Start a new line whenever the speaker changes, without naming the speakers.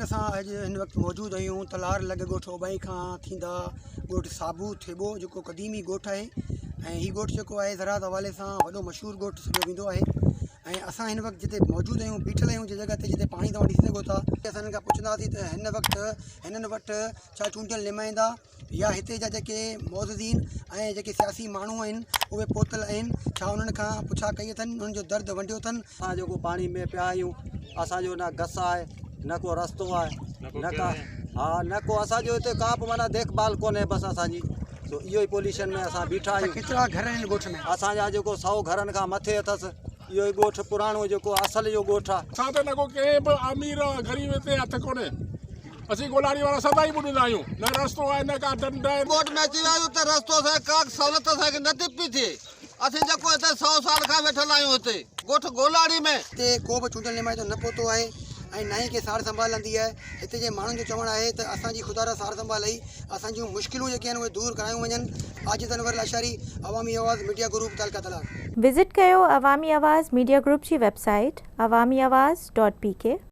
اسان اڄ هن وقت موجود آهيون تلهار لڳ ڳوٺ اوٻائي کان ٿيندا ڳوٺ صابو ٿيٻو جيڪو قديمي ڳوٺ آهي ۽ هي ڳوٺ جيڪو آهي زراعت حوالي سان وڏو مشهور ڳوٺ سڏيو ويندو آهي ۽ اسان هن وقت جتي موجود آهيون بيٺل آهيون جنهن جڳهه تي جتي پاڻي توهان ڏسي سگهو ٿا اسان هنن کان پڇنداسين ته هن وقت هنن وٽ ڇا چونڊيل نمائندا يا هتي جا جيڪي معززين ۽ جيڪي سياسي ماڻهو آهن اهي پهتل آهن ڇا انهن کان پڇا ڪئي اٿن انهن جو درد ونڊيو اٿن.
اسان جيڪو پاڻي ۾ پيا آهيون اسان جو نه گس آهي نه ڪو رستو آهي نه ڪا ها نه ڪو اسان جو هتي ڪا به معنيٰ ديک ڀال ڪونهي بس اسان جي سو اهو ئي پوليشن ۾ اسان بيٺا آهيون.
ڪيترا گهر آهن ڳوٺ ۾؟
اسان جا جيڪو سئو گهرن کان مٿي اٿس اهو ئي ڳوٺ پراڻو جيڪو اصل جو ڳوٺ آهي.
اسان تي نه ڪو ڪنهن به امير غريب هتي هٿ ڪونهي. اسين گولاڙي وارا سدائين ٻڏندا آهيون، نه رستو آهي نه ڪا ڍنڍ آهي.
ڳوٺ ۾ اچي ويا آهيون ته رستو اسان کي ڪا سهولت اسان کي نه ٿي پئي ٿئي. اسين جيڪو هتي سئو سال کان ويٺل آهيون هتي ڳوٺ گولاڙي ۾.
هتي ڪو به چونڊيل نمائندو نه پهتو آهي ۽ نه ئي ڪي سار سنڀال لهندي آهي. هتي جي ماڻهن جو چوڻ آهي ته اسان جي خدارا سار سنڀال لهي اسان جون مشڪلون جيڪي آهن اهي دور ڪرايون وڃن. عاجز انور لاشاري، عوامي آواز ميڊيا گروپ تعلقه تلهار.
وزٽ ڪيو عوامي آواز ميڊيا گروپ جي web site Awami Awaz dot P K.